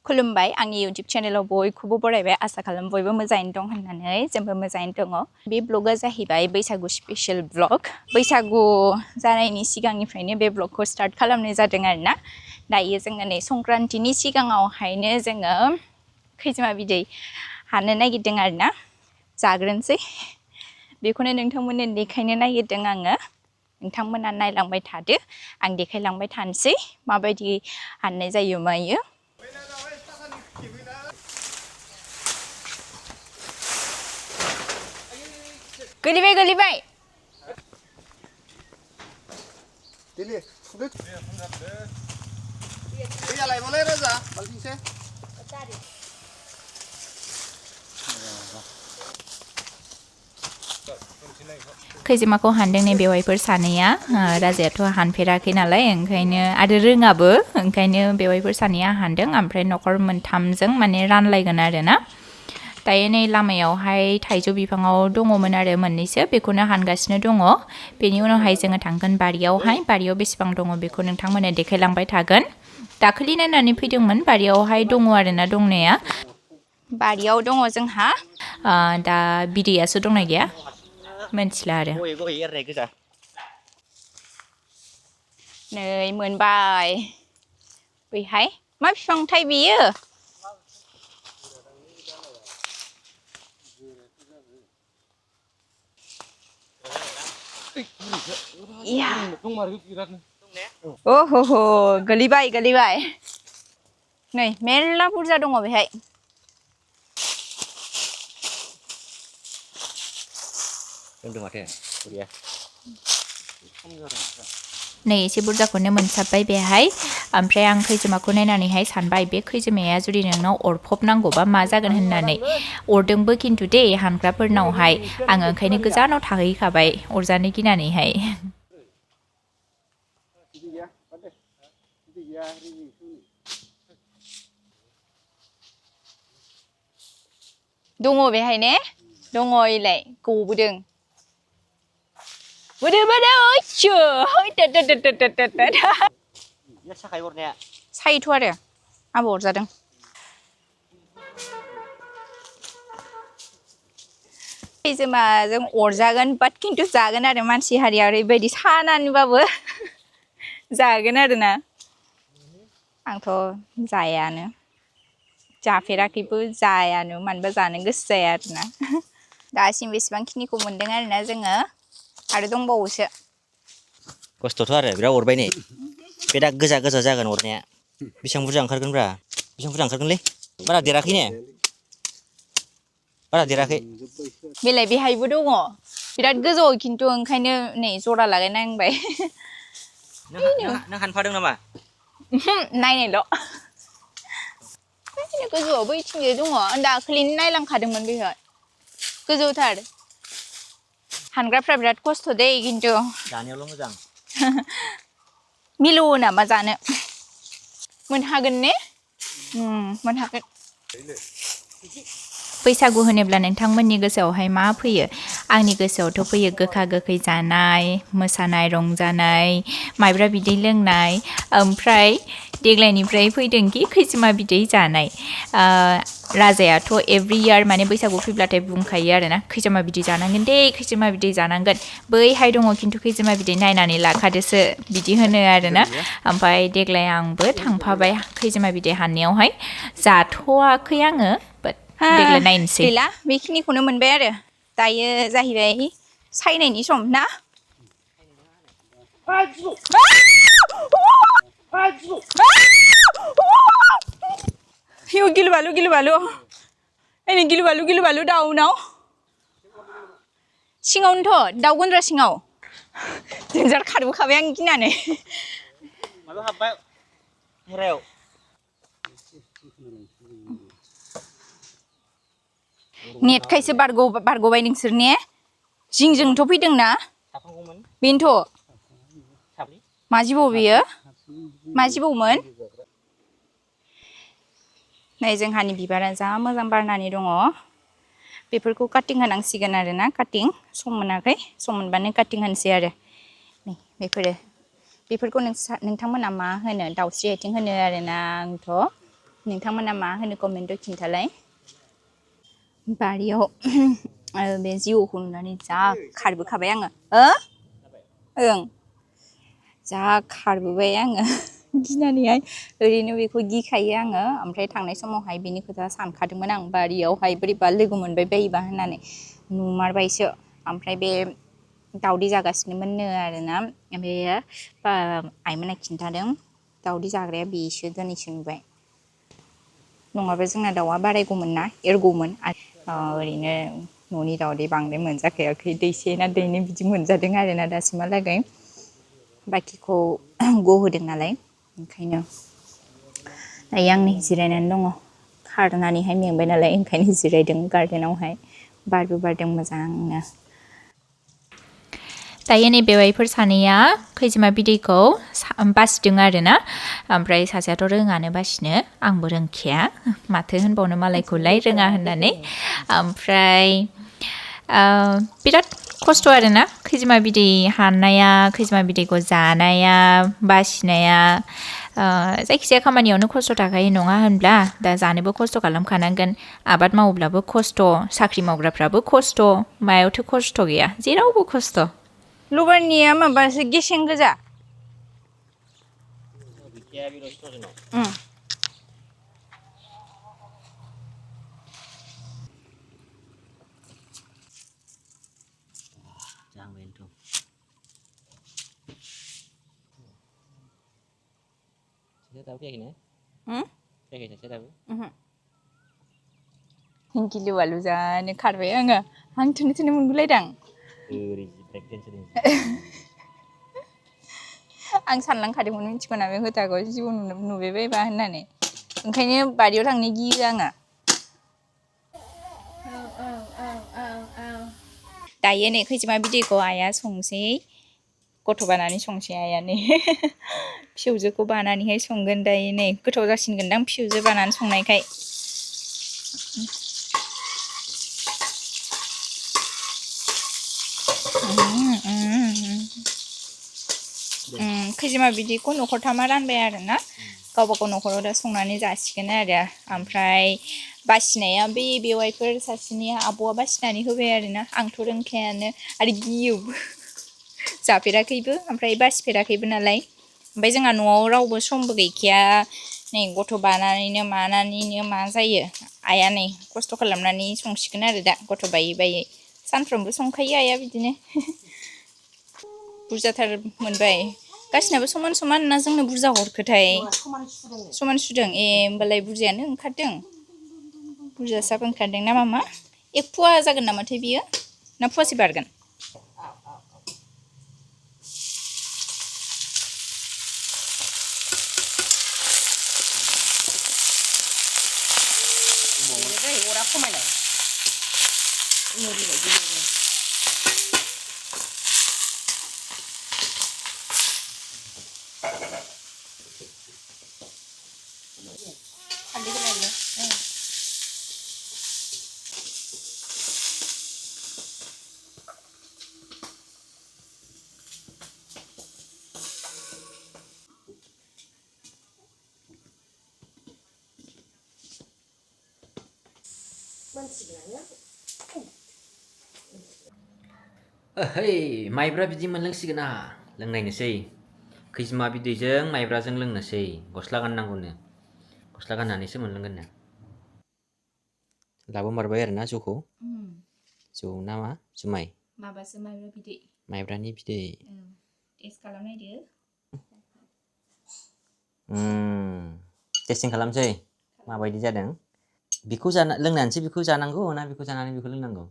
खुलुमबाय आंनि YouTube चेनेलाव बयखौबो बरायबाय आसा खालाम बयबो मोजाङैनो दं होननानै जोंबो मोजाङैनो दङ बे ब्लगा जाहैबाय बैसागु स्पेशल ब्लग बैसागु जानायनि सिगांनिफ्रायनो बे ब्लगखौ स्टार्ट खालामनाय जादों आरोना दायो जोङो नै संक्रान्तिनि सिगाङावहायनो जोङो खैजिमा बिदै हानो नागिरदों आरोना जाग्रोनोसै बेखौनो नोंथांमोननो देखायनो नागिरदों आङो नोंथांमोना नायलांबाय थादो आं देखायलांबाय थानोसै माबायदि हाननाय जायो मायो गोलैबाय Dili, sudah. Iya lah, boleh Rosa, balik sih. खैजिमाखौ हानदों नै बेवाइफोर सानैया राजायाथ' हानफेराखै नालाय ओंखायनो आरो रोङाबो ओंखायनो बेवाइफोर सानैया हानदों ओमफ्राय न'खर मोनथामजों माने रानलायगोन आरोना दायो नै लामायावहाय थाइजौ बिफाङाव दङमोन आरो मोननैसो बेखौनो हानगासिनो दङ बेनि उनावहाय जोङो थांगोन बारियाव बेसेबां दङ बेखौ नोंथांमोननो देखायलांबाय थागोन दाखालि नायनानै फैदोंमोन बारियावहाय दङ आरोना दंनाया बारियाव दङ जोंहा दा बिदैयासो दंना गैया मोनथिला आरो नै मोनबाय बैहाय मा बिफांथाय बेयो iya oh ho गोलैबाय नै मेरला बुरजा दङ बेहाय नै एसे बुरजाखौनो मोनसाबबाय बेहाय ओमफ्राय आं खैजिमाखौ नायनानैहाय सानबाय बे खैजिमाया जुदि नोंनाव अरफबनांगौबा मा जागोन होननानै अरदोंबो खिन्थु दे हानग्राफोरनावहाय आङो ओंखायनो गोजानाव थाहैखाबाय अरजानो गिनानैहाय दङ बेहाय ने दङ इलाय गबोदों बोदो ओइसो सायोथ' आरो आंबो अरजादों खैजिमाजों अरजागोन बाट खिन्थु जागोन आरो मानसि हारिया ओरैबायदि सानानैबाबो जागोन आरोना आंथ' जायानो जाफेराखैबो जायानो मानोबा जानो गोसो जाया आरोना दासिम बेसेबांखिनिखौ मोनदों आरोना जोङो आरो दंबावोसो खस्थ'थ' आरो बिराद अरबाय नै बे दा गोजा जागोन अरनाया बेसेबां बुरजा ओंखारगोनब्रा बेसेबां बुरजा ओंखारगोनलै बारा देराखै ने बारा देराखै बेलाय बेहायबो दङ बिराद गोजौ खिन्थु ओंखायनो नै जरा लागायनांबाय नों हानफादों नामा नायनायल' गोजौआव बैथिंजाय दङ दाखालिनो नायलांखादोंमोन बेहाय गोजौथार हानग्राफ्रा बिराद खस्थ' दै खिन्थु जानायावल' मोजां मिलौवो नामा जानो मोनहागोन ने मोनहागोन बैसागु होनोब्ला नोंथांमोननि गोसोआवहाय मा फैयो आंनि गोसोआवथ' फैयो गोखा गोखै जानाय मोसानाय रंजानाय माइब्रा बिदै लोंनाय ओमफ्राय देग्लायनिफ्राय फैदोंखि खैजिमा बिदै जानाय राजायाथ' एभ्रि इयार माने बैसागु फैब्लाथाय बुंखायो आरोना खैजिमा बिदै जानांगोन दे खैजिमा बिदै जानांगोन बैहाय दङ खिन्थु खैजिमा बिदै नायनानै लाखादोसो बिदि होनो आरोना ओमफ्राय देग्लाय आंबो थांफाबाय खैजिमा बिदै हाननायावहाय जाथ'वाखै आङो देग्लाय नायनोसै गैला बेखिनिखौनो मोनबाय आरो दायो जाहैबाय सायनायनि सम ना गिलु बालु ओरै गिलु बालु दाउनाव सिङावनोथ' दाउ गन्द्रा सिङाव देन्जार खारबोखाबाय आं गिनानै माबा हाबबाय हेरायाव नेटखायसो बारग'बाय नोंसोर ने जिंजोंथ' फैदोंना बेनोथ' मा जिबौ बेयो मा जिबौमोन नै जोंहानि बिबारा जा मोजां बारनानै दङ बेफोरखौ काटिं होनांसिगोन आरोना काटिं सम मोनाखै सम मोनबानो काटिं होनोसै आरो नै बेफोरखौ नोंथांमोना मा होनो दाउस्रि आथिं होनो आरोना आंथ' नोंथांमोना मा होनो कमेन्टआव खिन्थालाय बारियाव बे जिउखौ नुनानै जा खारबोखाबाय आङो ओं जा खारबोबाय आङो गिनानैहाय ओरैनो बेखौ गिखायो आङो ओमफ्राय थांनाय समावहाय बेनि खोथा सानखादोंमोन आं बारियावहाय बोरैबा लोगो मोनबाय बायोबा होननानै नुमारबायसो ओमफ्राय बे दावदै जागासिनोमोननो आरोना ओमफ्रायो आइमोना खिन्थादों दावदै जाग्राया बेसो दिनैसो नुबाय नङाबा जोंना दाउआ बारायगौमोन ना एरगौमोन ओरैनो न'नि दावदै बांद्राय मोनजाखायाखै दैसे ना दैनै बिदि मोनजादों आरोना दासिमहालागै बाखिखौ गहोदों नालाय ओंखायनो दायो आं नै जिरायनानै दङ खारनानैहाय मेंबाय नालाय ओंखायनो जिरायदों गार्डेनावहाय बारबो बारदों मोजांनो दायो नै बेवाइफोर सानैया खैजिमा बिदैखौ बासिदों आरोना ओमफ्राय सासेयाथ' रोङानो बासिनो आंबो रोंखाया माथो होनबावनो मालायखौलाय रोङा होननानै ओमफ्राय बिराद खस्थ' आरोना खैजिमा बिदै हाननाया खैजिमा बिदैखौ जानाया बासिनाया जायखिजाया खामानियावनो खस्थ' थाखायो नङा होनब्ला दा जानोबो खस्थ' खालामखानांगोन आबाद मावोब्लाबो खस्थ' साख्रि मावग्राफ्राबो खस्थ' मायावथो खस्थ' गैया जेरावबो खस्थ' लबारनिया माबासो गेसें गोजा गिलु बालु जानो खारबाय आङो हां थोनो थोनो मोनगुलायदां आं सानलांखादोंमोन मिथिगौना बे खोथाखौ जिबौ नुबाय बायबा होननानै ओंखायनो बारियाव थांनो गियो आङो दायो नै खैजिमा बिदैखौ आइया संसै गथ' बानानै संसै आइया नै फिसौजोखौ बानानैहाय संगोन दायो नै गोथाव जासिनगोनदां फिसौजो बानानै संनायखाय खैजिमा बिदैखौ न'खरथामा रानबाय आरोना गावबा गाव न'खराव दा संनानै जासिगोन आरो ओमफ्राय बासिनाया बे बेवाइफोर सासेनिया आब'आ बासिनानै होबाय आरोना आंथ' रोंखायानो आरो गियोबो जाफेराखैबो ओमफ्राय बासिफेराखैबो नालाय ओमफ्राय जोंहा न'आव रावबो समबो गैखाया नै गथ' बानानैनो मानानैनो मा जायो आइया नै खस्थ' खालामनानै संसिगोन आरो दा गथ' बायै बायै सानफ्रोमबो संखायो आइया बिदिनो बुरजाथार मोनबाय गासिनाबो समान समान ना जोंनो बुरजा हरखोथाय समान सुदों ए होमबालाय बुरजायानो ओंखारदों बुरजासाबो ओंखारदों ना मामा एक फुवा जागोन नामाथाय बियो ना फुवासे बारगोन ओहै माइब्रा बिदि मोनलोंसिगोन आहा लोंनायनोसै खैजिमा बिदैजों माइब्राजों लोंनोसै गस्ला गाननांगौनो गस्ला गाननानैसो मोनलोंगोन नो लाबोमारबाय आरोना जौखौ जौ ना मा जुमाय माबासो माइब्रा बिदै माइब्रानि बिदै टेस्ट खालामनायदो टेस्टिं खालामसै माबायदि जादों बेखौ लोंनानैसो बेखौ जानांगौ ना बेखौ जानानै बेखौ लोंनांगौ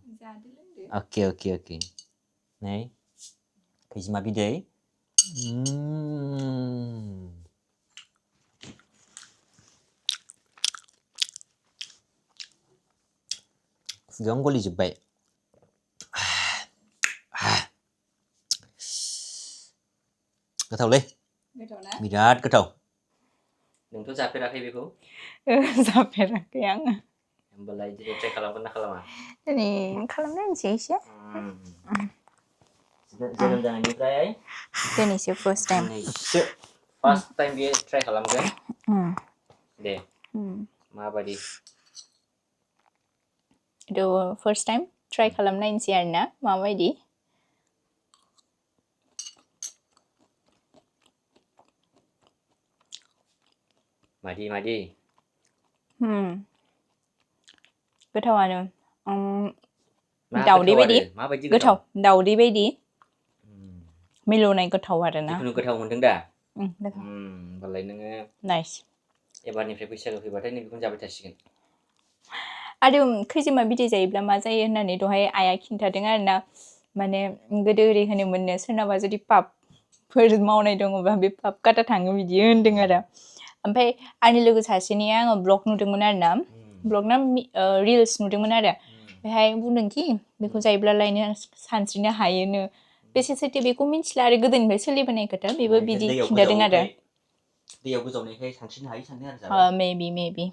अके अके अके नै खैजिमा बिदै खुगायावनो गलिजोब्बाय गोथावलै बिराद गोथाव नोंथ' जाफेराखै बेखौ जाफेराखै आङो होमबालाय दिनै ट्राइ खालामगोन ना खालामा दिनै खालामनायनोसै एसे जोनोम जानायनिफ्राय दिनैसो फार्स्ट टाइम फार्स्ट टाइम बेयो ट्राइ खालामगोन दे माबायदि first time try खालामनायनोसै आरोना माबायदि मादि गोथावानो मा दाउदै गोथाव बायदि आरो माबायदि गोथाव दाउदै बायदि मिलौनाय गोथाव आरोना जिखुनु गोथाव मोनदों दा गोथाव होमबालाय नोङो नाइस एबारनिफ्राय बैसागु फैबाथाय नैबेखौनो जाबाय थासिगोन आरो खैजिमा बिदै जायोब्ला मा जायो होननानै दहाय आइया खिन्थादों आरोना माने गोदो ओरै होनोमोननो सोरनाबा जुदि पापफोर मावनाय दङबा बे पाप काटा थाङो बिदि होनदों आरो ओमफ्राय आंनि लोगो सासेनिया आङो ब्लग नुदोंमोन आरोना ब्लग ना रिल्स नुदोंमोन आरो बेहाय बुंदोंखि बेखौ जायोब्लालायनो सानस्रिनो हायोनो बेसे सैथो बेखौ मिथिला आरो गोदोनिफ्राय सोलिबोनाय खोथा बेबो बिदि खिन्थादों आरो दैयाव गोजावनायखाय सानस्रिनो हायो सानदों आरो मेबि